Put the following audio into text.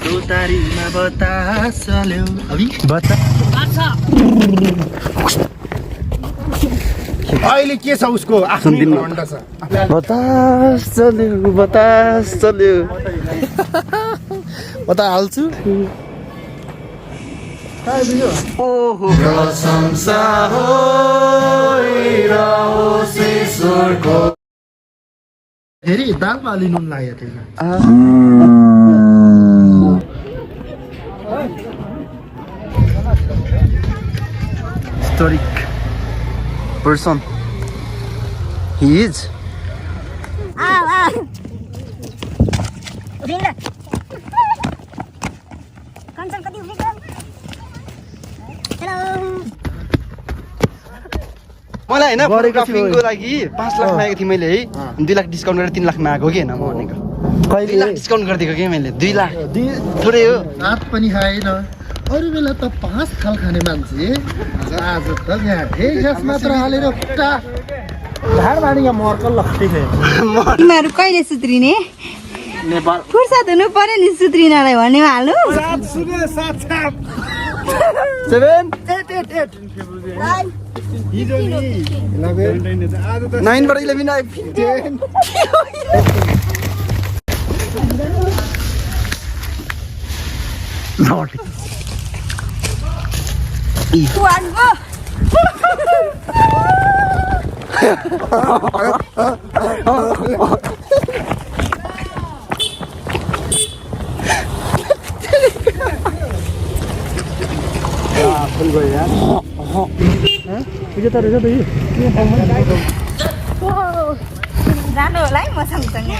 चौतारीमा बतास चल्यो अभि अहिले के छ उसको आफ्नै घण्टा छ बतास चल्यो म त हाल्छु ओहो प्रशंसा होइरहोस् ईश्वरको फेरि दालमा अलि नुन लाग्यो त्यसमा historic person he is मलाई हैन फोटोग्राफिङको लागि 5 लाख मागेको थिएँ मैले है 2 लाख डिस्काउन्ट गरेर 3 लाख मागेको के हैन म भनेको कहिले 2 लाख डिस्काउन्ट गरिदिएको के मैले 2 लाख थोरै हो आठ पनि खाएन अरु बेला त 5 खाल खाने मान्छे आज त यहाँ ठेस मात्र हालेर खुट्टा धारबाडी यहाँ मर्कल लख्ती थियो तिमीहरु कहिले सुत्रिने नेपाल फुर्सद हुनु पर्यो नि सुत्रिनलाई भन्ने हाल्नु 7 8 हिजो नि 11 9 बाट 11 आइ 10 नॉट तुआन गो फुल गयो यार त रहेछ जानु होला है म सँगसँगै